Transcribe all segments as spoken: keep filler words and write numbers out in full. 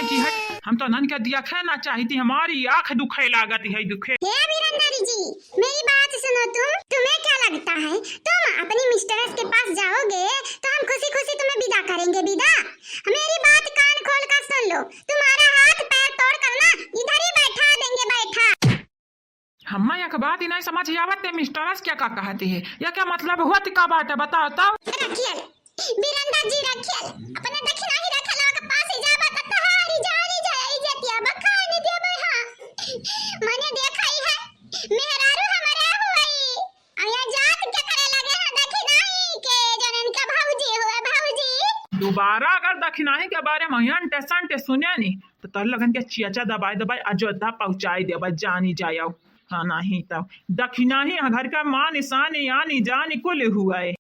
कि हट, हम तो नन के देखे ना चाहती, हमारी आँख दुखे लागत है, दुखे। हे बीरेंदर जी, मेरी बात सुनो तुम, तुम्हें क्या लगता है, तुम अपनी मिस्ट्रेस के पास जाओगे तो हम खुशी खुशी तुम्हें विदा करेंगे, विदा? मेरी बात कान खोल कर सुन लो, तुम्हारा हाथ पैर तोड़ कर ना इधर ही बैठा देंगे, बैठा। हम्मा एक बात ही नहीं समझ आवत, ते मिस्ट्रेस क्या का कहती है, या क्या मतलब हुआ, ती का बात है, बताओ तो। रखियल, बीरेंदर जी रखियल, अपने दखिनाही रखल के पास ही जाबा त तहारी जानी जाई जतिया बखानी देबे, हाँ। मने देखा ही है, मेहरारू हमारे हुई, और यहाँ जात के करे लगे हैं दखिनाही के, जन इनका भौजी हुए, भौजी। दोबारा अगर दखिनाही के बारे में यहाँ टेसन टे सुने नी, तो तोहरे लोगन के चियचा दबाए दबाए अयोध्या पहुँचाई देबे, जानी जायो। हाँ, नहीं तो दखिनाही घर का मान, शान, आनी, जानी कुल हुआ है।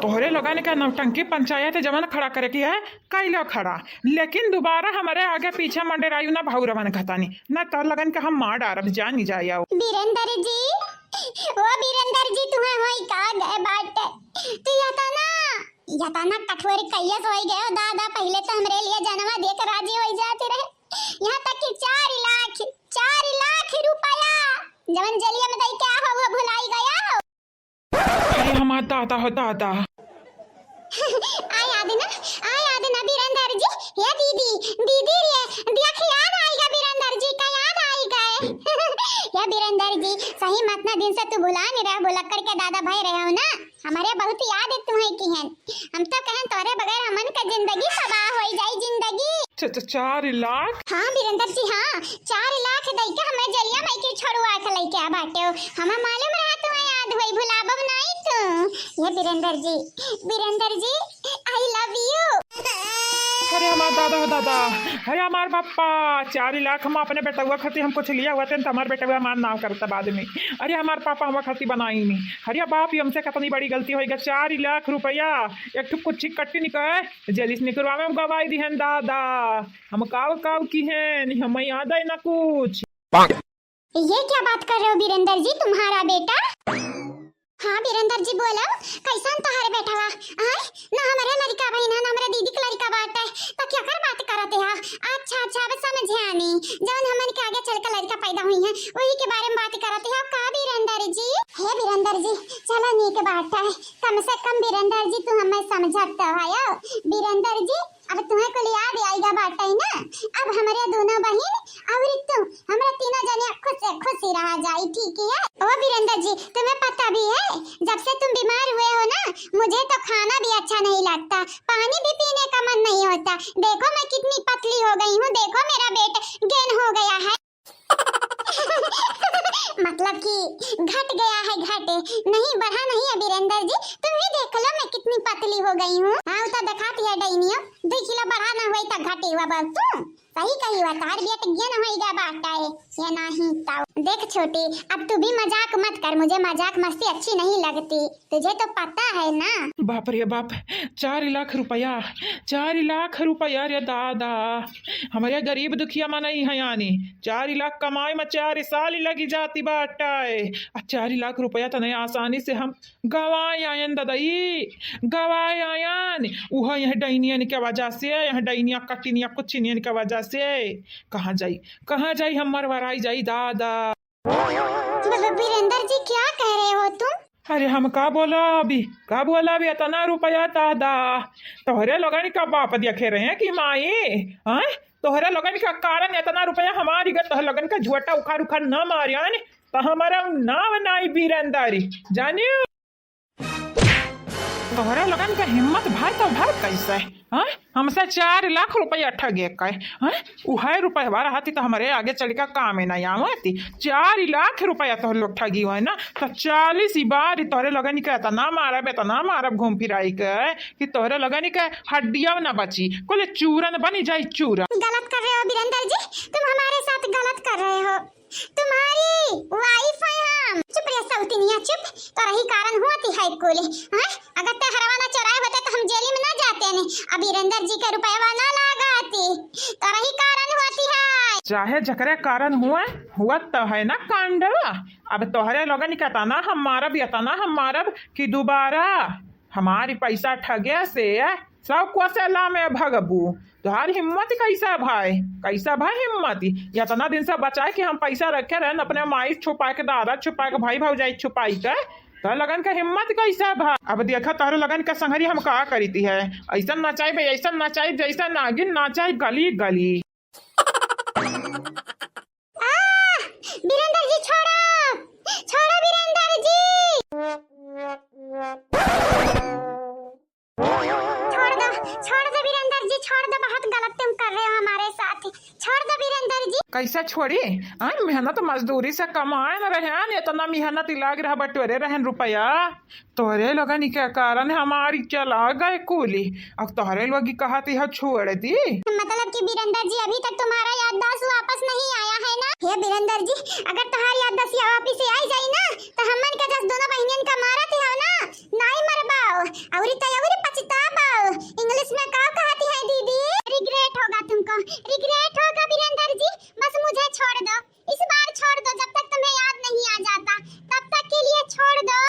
तोहरे लोगन के नौटंकी पंचायत जवन खड़ा करे की है, कैलो खड़ा, लेकिन दोबारा हमारे आगे पीछे मंडरायु ना भौरवन घतानी, ना तोहरे लोगन के हम मार डारब, जानी जायो। बीरेंदर जी, ओ बीरेंदर जी, तुम्हें होई का गए बाटे? तू यतना, यतना कठोर कैयस होई गयो दादा, पहले तो हमरे लिए जनवा दे के राजी होई जाती रहे, यहाँ तक कि चार लाख, चार लाख रुपया जवन जेलिया में दई के आहो, वो भुलाई गया हो। अरे हमार दादा हो दादा। आय आदि ना, आय आदि ना बीरेंदर जी, या दीदी, दीदी रे, दिया के याद आइगा बीरेंदर जी का, याद आइगा। या बीरेंदर जी, सही में अतना दिन से तू भुला नहीं रहा, भुलक्कड़ के दादा भय रहे हो ना, हमारे बहुत याद है तुम्हें की हैं। हम तो कहन तोरे बगैर हमन का जिंदगी तबाह होई जाई, जिंदगी। च-, च-, चार लाख? हाँ बीरेंदर जी, हाँ, चार लाख दई के हमें जेलिया में के छोड़वा के लइके आ बाटे हो। हमें मालूम रहा तुम्हें याद होई, भुलाबब नहीं तू। ये बीरेंदर जी, बीरेंदर जी, I love you। अरे हमार दादा हो दादा, अरे हमार पापा, चार लाख हम अपने बेटवा खातिर हम कुछ लिया हुआ थे, तो हमार बेटवा हमार नाव करता बाद में। अरे हमार पापा हम खातिर बनाई नहीं। अरे बाप, ये हमसे कितनी बड़ी गलती होई गा, चार लाख रुपया एक ठो कुछ कट्टी निकल, जेलिस निकलवा में गवाई दिहन दादा। हम काव काव की हैं, नहीं हमें याद है ना कुछ। ये क्या बात कर रहे हो बीरेंदर जी, तुम्हारा बेटा? हाँ बीरेंदर जी बोलो, कैसन तोहर बेटवा? आय, ना हमरे लड़का बहिन है, ना हमरे दीदी के लड़का बाटे, तो क्या कर बात करते हो? अच्छा अच्छा, अब समझ आनी, जवन हमन के आगे चल के लड़का पैदा हुई है, वही के बारे में बात करते हो का बीरेंदर जी? हे बीरेंदर जी, चलो नीक बात है, कम से कम बीरेंदर जी तू हमें समझत तो हो, बीरेंदर जी। अब तुम्हें कुल याद आइगा बाटे ना, अब हमरे दोनों बहिन और तू, हमरे तीनों जने खुश से खुशी रहा जाई, ठीक है? ओ बीरेंदर जी, तुम्हें पता भी है, जब से तुम बीमार हुए हो ना, मुझे तो खाना भी अच्छा नहीं लगता, पानी भी पीने का मन नहीं होता। देखो मैं कितनी पतली हो गई हूँ, देखो मेरा वेट गेन हो गया है। मतलब कि घट गया है, घट नहीं, बढ़ा नहीं है बीरेंदर जी। तुम ही देख लो मैं कितनी पतली हो गई हूँ। हाँ, उ तो दिखाती है डैनियो, दो किलो बढ़ा ना हुई तो घटी हुआ बस तू। सही कही हुआ, तार वेट गेन होई गया बाटा है, ये नहीं तो। देख छोटी, अब तू भी मजाक मत कर, मुझे मजाक मस्ती अच्छी नहीं लगती। तुझे तो पता है ना। बाप रे बाप, चार लाख रुपया, चार लाख रुपया रे दादा। हमरे गरीब दुखिया मनई है यानी चार लाख कमाए में चार साल लगी जाती बाटे। आ चार लाख रुपया तने आसानी से हम गवाए आयन ददई, गवाए आयन। उह यह डैनियन के वजह से, यह डैनिया कटिनिया कुछ नियन के वजह से। कहाँ जाई, कहाँ जाई, हम मरवराई जाई दादा। मतलब बीरेंदर जी क्या कह रहे हो तुम? अरे हम का बोला अभी, का बोला अभी, इतना रुपया दादा, तोहरे लोगन का बाप देखे रहे कि माई, हैं? तोहरे लोगन का कारण इतना रुपया हमारी ग-, तोहरे लोगन का झोटा उखाड़ उखाड़ ना मारियन, तो हमारा नाव नाई बीरेंदर, जानियो। तोहरे लोगन के हिम्मत भर तो भर कैसे, हैं? हमसे चार लाख रुपया ठगे के, हैं? उहे रुपया रहती तो हमरे आगे चल के काम में नहीं आवती। चार लाख रुपया तोहरे लोग ठगी हुए ना, तो चालीस ही बार तोहरे लोगन के इतना मारब, इतना मारब घूम फिराई के कि तोहरे लोगन के हड्डिया ना बची, कुल चूरन बनी जाई, चूरन। गलत कर रहे हो बीरेंदर जी, तुम हमारे साथ गलत कर रहे हो। तुम्हारी वाइफ है हम। चुप रे सौतिनिया, चुप। तोरही कारण होती है कुल, हैं? अगर ते हरवा ना चोराए होते तो हम जेल में ना जाते ने। अब बीरेंदर जी के रुपयवा ना लगाती। तोरही कारण होती है। चाहे जकरे कारण हुए, हुआ तो है ना कांडवा। अब तोहरे लोगन के तना हम मारब, इतना हम मारब कि दोबारा हमारी पैसा ठगे से सौ कोसेला में भगबू। तोहार हिम्मत कैसा भाई, कैसा भाई हिम्मत? इतना दिन से बचाए कि हम पैसा रखे रहन अपने माई छुपाए के, दादा छुपाए के, भाई भौजाई छुपाई के, तो लगन के हिम्मत कैसा भाई? अब देखा तोहरे लगन के संगरी हम का करीती है, ऐसा नचाई बे, ऐसा नचाई जैसा नागिन नाचाई गली गली। आह! बीरेंद्र जी, छोड़ो, छोड़ो बीरेंद्र जी। छोड़ दो, छोड़ दो बीरेंद्र जी, छोड़ दो, बहुत गलत तुम कर रहे हो हमारे साथ, छोड़ दो बीरेंद्र जी। कैसे छोड़ी? आय, मेहनत मजदूरी से कमाए न रहे, इतना मेहनत लाग रहा, बटोरे रहन रुपया। तोहरे लोगन के कारण हमारी चला गए कुली। अब तोहरे लोग कहत ह छोड़ दी। मतलब कि बीरेंद्र जी, अभी तक तुम्हारा याददाश्त वापस नहीं आया है ना? हे बीरेंद्र जी, अगर तुम्हारी याददाश्त वापस आई जाई ना, तो हमन के जस दोनों बहनियन का मारत हो ना, नाई मरबाओ, अउरी तय अउरी पछताबाओ। इंग्लिश में का कहती है दीदी? रिग्रेट होगा तुमको, रिग्रेट होगा बीरेंद्र जी, बस मुझे छोड़ दो, इस बार छोड़ दो, जब तक तुम्हें याद नहीं आ जाता, तब तक के लिए छोड़ दो।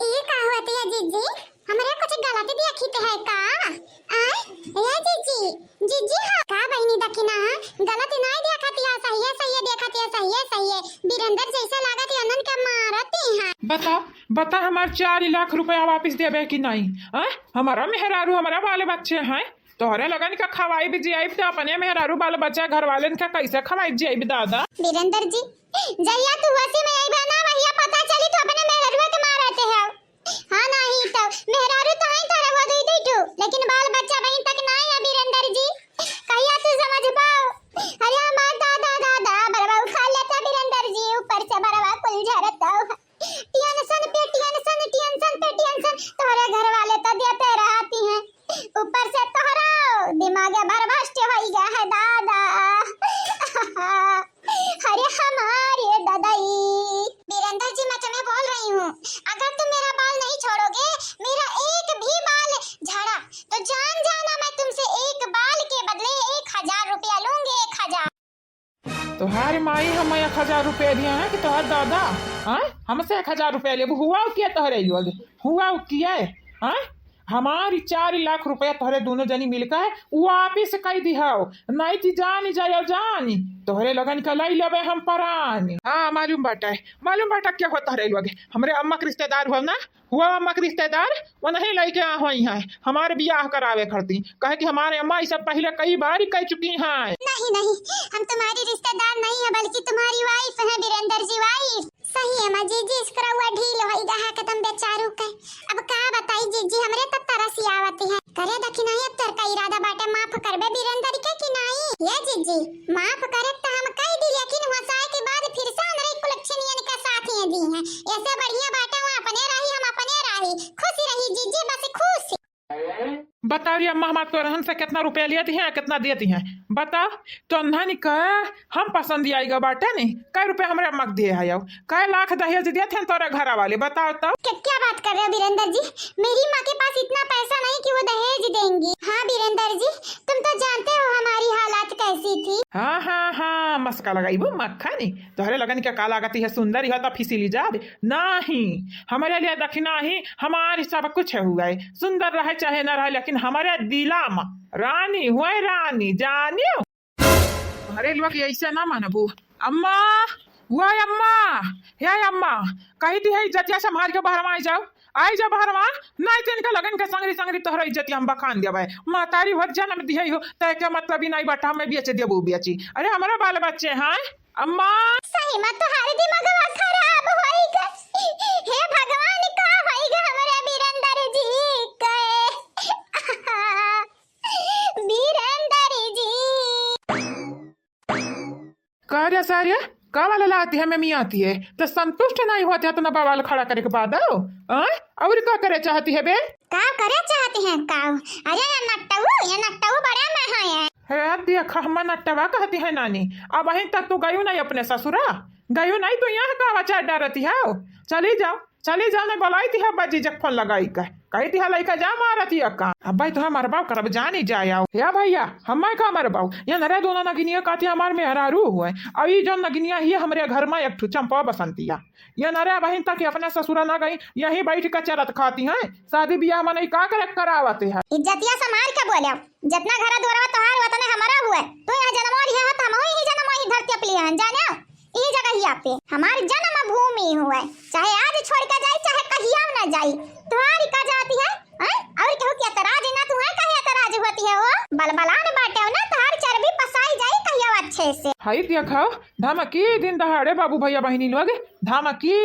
ई का होत है जीजी? हमरे कुछ गलत देखित है का? आय, ए जीजी, जीजी हो का बहिनी दखिना? गलत नाई देखत है, सही है, सही है देखत है, सही है, सही है। बीरेंद्र जैसे लागत है उन्हन के मारत है। बता, बता हमार चार लाख रुपया वापस देबे कि नहीं? आय, हमारा मेहरारू, हमारा बाल बच्चे हैं, तोहरे लगन का खवाई भी जियाई तो अपने मेहरारू बाल बच्चा घर वालन का कैसे खवाई जियाई दादा? बीरेंद्र जी, जहिया तू होशी में अइबा ना, वहिया पता चली तू अपने मेहरारुआ के मारत है। हाँ, नहीं तो मेहरारू तो हैं तोरे वो दुई दुई ठो, लेकिन बाल बच्चा बहिन तक ना है बीरेंद्र जी। कहिया तू समझबा? अरे हमार दादा, दादा, बरवा उखाड़ लेता बीरेंद्र जी, ऊपर से बरवा कुल झरता। टेंशन पे टेंशन, टेंशन पे टेंशन, तोहरे घर वाले तो देते रहती हैं, ऊपर से तोहरा दिमाग भरभस्ट होई गया है दादा। अरे हमारे ददाई। बीरेंद्र जी, मैं तुम्हें बोल रही हूँ, अगर तुम मेरा बाल नहीं छोड़ोगे, मेरा एक भी बाल झड़ा, तो जान जाना, मैं तुमसे एक बाल के बदले एक हजार रुपया लूंगी, एक हजार। तोहार माई हम एक हजार रुपया दिया है कि तोहार दादा? हाँ, हमसे एक हजार रुपया लेबू? हुआ किया तोहरे लोग? हुआ किया है? हाँ, हमारी चार लाख रुपया तोहरे दोनों जनी मिलकर वापिस कई दिहाओ, नहीं कि जानी जाओ जानी, तोहरे लगन का लाई लेबे हम परानी। हाँ, मालूम बाटा है, मालूम बाटा क्या हुआ तोहरे लोग? हमरे अम्मा के रिश्तेदार हुआ ना, हुआ अम्मा के रिश्तेदार, वो नहीं लइके आ होई हैं हमारे बियाह करावे खरती, कहे कि हमारे अम्मा ई सब पहिले कई बार कह चुकी हैं। नहीं, नहीं, हम तुम्हारी रिश्तेदार नहीं है, बल्कि तुम्हारी वाइफ है, बीरेंद्र जी, वाइफ। सही है माँ, जीजी इसकरा हुआ ढील होई गया है कदम बेचारू के। अब का बताई जीजी, हमरे तब तरस आवती है। करे दखिना, अब तोर का इरादा बाटे, माफ करबे बीरेंद्र के कि नाई? ये जीजी, माफ करे त हम कह दी, लेकिन होसाए के बाद फिर से हमरे कुलक्षणियन के साथ ये दी हैं। ऐसे बढ़िया बाटे, वो अपने रही, हम अपने रही। खुश रही जीजी, बस खुश। बताओ रे अम्मा, हमार तोरहन से कितना रुपया लेती हैं, कितना देती हैं? बताओ, तो अन्हन का हम पसंद आएगा बाटे नहीं? कै रुपया हमरे अम्मा के दिए है? कै लाख दहेज देते हैं तोरे घर वाले, बताओ तो। क्या, क्या बात कर रहे हो बीरेंद्र जी? मेरी माँ के पास इतना पैसा नहीं कि वो दहेज देंगी। हाँ बीरेंद्र जी, तुम तो जानते हो हमारी हालात कैसी थी। हाँ, हाँ, हाँ, मस्का लगाई वो मक्खनी। तोहरे लगन के का लागत है सुंदर, यह तो फिसिली जाबे। नहीं, हमरे लिए दखिना ही हमारी सब कुछ हुआ है। सुंदर रहे चाहे न रहे, लेकिन हमरे दिला में रानी हुए, रानी जानियो। अरे लोग ऐसे ना मानबू। अम्मा, वो अम्मा, हे अम्मा, कही थी है इज्जतिया संभाल के बाहर आई जाओ, आई जाओ बाहर। नहीं तो इनका लगन के संगरी संगरी तोहरा इज्जतिया हम बखान देबे। महतारी हो, जन्म दिहे हो, तय के मतलब ही नहीं बटा, मैं बेच देबू बेची। अरे हमारा बाल बच्चे हैं अम्मा। सही में तोहार दिमागवा खराब होई गए। हे भगवान, का होई गए हमरे बीरेंद्र जी के? बीरेंद्र जी। का रे सारे, का वाला लाती है, मैं मियाँ आती है, तो संतुष्ट नहीं होते इतना बवाल खड़ा करे के बाद आओ, आय? और का करे चाहती है बे? का करे चाहती हैं का? अरे ये नट्टू, ये नट्टू बड़ा में है ये। हे देख, हम नट्टवा कहती है नानी, अब अहीं तक तू गयू नहीं अपने ससुरा, गयू नहीं तू यहाँ का अचार डारती है? चली जाओ, चली जाओ, मैं बुलाई थी है बाजी जब फोन लगाई का। कही दिहा लइका जा मारत ही अक्का। अब भाई तो हमार बाप करब जानी जाए आओ। या भैया, हम्मे का मरबाऊ? ये नरे दोनों नगिनिया काती हमार मेहरारू हुए। अब ई जौन नगिनिया ही हमरे घर में एक ठो चंपा बसंतिया। ये नरे बहिन तक अपने ससुरा ना गई, यहीं बैठ के चरत खाती हैं। शादी बियाह मनई का करे करावत है? इज्जतिया संभार के बोले, जितना घर दुआरवा तोहार वतने हमारा हुए। तू यहाँ जन्म लिया है तो हम ही जन्म ही धरती अपली हैं, जाने? ई जगहिया पे हमार जन्म भूमि हुए, चाहे आज छोड़ के जाई, चाहे कहिया ना जाई। तुम्हारी का जाती है, हैं? और केहू के एतराज ना, तुम्हें काहे एतराज होती है हो? बलबलान बाटे हो ना, तुम्हार चर्बी पसाई जाई कहिया अच्छे से। हई देखा, धमकी दिन दहाड़े बाबू भैया बहिनी लोग, धमकी।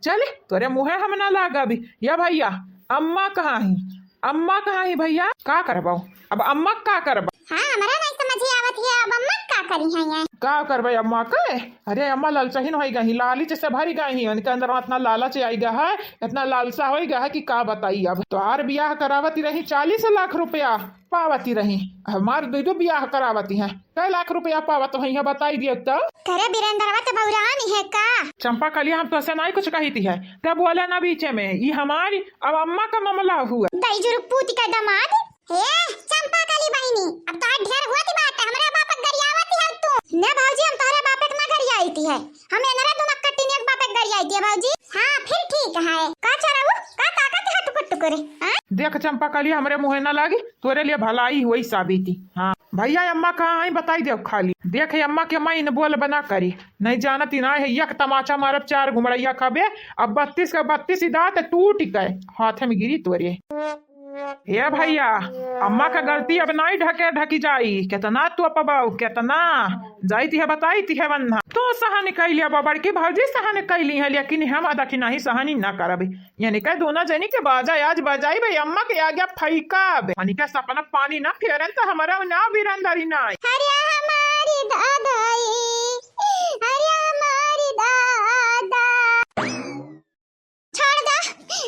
चल, तोरे मुँहे हम ना लागब। या भैया, अम्मा कहाँ ही? अम्मा कहाँ ही भैया? का करबो? अब अम्मा का करबो? हाँ, हमरा नहीं समझ आवत है, अब अम्मा का करी है ये? का करबे अम्मा के? अरे अम्मा लालचहीन होई गई, लालच से भरी गई ही, उनके अंदर इतना लालच आई गया है, इतना लालसा होई गया है कि का बताई। अब तोहार बियाह करावती रही, चालीस लाख रुपया पावती रही, हमार दो दो बियाह करावती है, कै लाख रुपया पावत होई है, बताई दियो तो। करे बीरेंद्रवा तो बौरान है का? चंपा कलिया, हम तोसे नहीं कुछ कही थी है, तब बोले ना बीचे में, ई हमारी अब अम्मा का मामला हुआ। दई जुरुक पूती का दामाद। हे चंपा कली बहिनी, अब तोहार ढेर हुआ थी बात, हमरा बाप गरियावती है तू। ना भौजी, हम तोहरे बाप के ना गरियाई थी है, हम एनरा दोनों कट्टी ने बाप के गरियाई थी है भौजी। हाँ, फिर ठीक है। का चरऊ, का ताकत है टुकुर टुकुर, हाँ? देख चंपा कली, हमरे मुँहे ना लागी, तोरे लिए भलाई हुई साबिती। हाँ भैया, अम्मा कहाँ है बताई दे खाली। देख अम्मा के, अम्मा इन बोल बना करी, नहीं जानती ना है, एक तमाचा मारब चार घुमड़ैया खाबे। अब बत्तीस का बत्तीस ही दांत टूट गए, हाथ में गिरी तोरे। हे भैया, अम्मा का गलती अब नहीं ढके ढकी जाई। कितना तोपबाऊ, कितना जाई ती है बताई ती है वन्ना। तू सहन कैली, अब बड़की भौजी सहन कैली है, लेकिन हम अदा की नहीं सहनी ना करब। यानी कह दोनों जनी के बाजा आज बजाई बे, अम्मा के आगे फैका बे। यानी कह सपना पानी ना फेरन तो हमारा ना बिरंदरी ना। अरे हमारी दादाई, अरे हमारी दादा। छोड़ दो,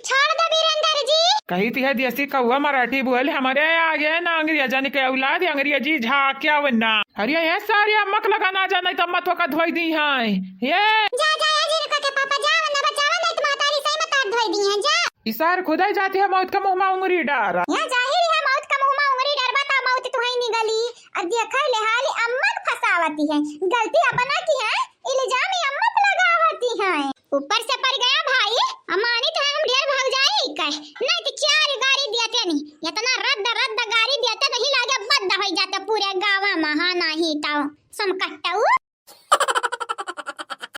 छोड़ दो बीरेंद्र जी। कही थी है देसी कौआ मराठी बोल, हमारे आगे ना अंग्रेजन के औलाद, अंग्रेजी झाँक्या वन्ना। अरे ये सारी अम्मक लगा ना जाना तो अम्मा तो का धोई दी है। ये जा, जा, ये जीविका के पापा, जा, वरना बचावा, नहीं तो महतारी सही में तार धोई दी है, जा। ई सार खुदाई जाती है मौत का मुँह में उंगली डारा। यहाँ जाहिर है मौत का मुँह में उंगली डारबा ता मौत तुहई निगली। अब देखा ले हाली अम्मक फंसावती है, गलती अपना की है, इल्जाम अम्मक लगावती है। ऊपर से पड़ गया भाई, अमानी तो हम ढेर भौजाई कह, नहीं तो चार गारी दिया तेनी, इतना रद्द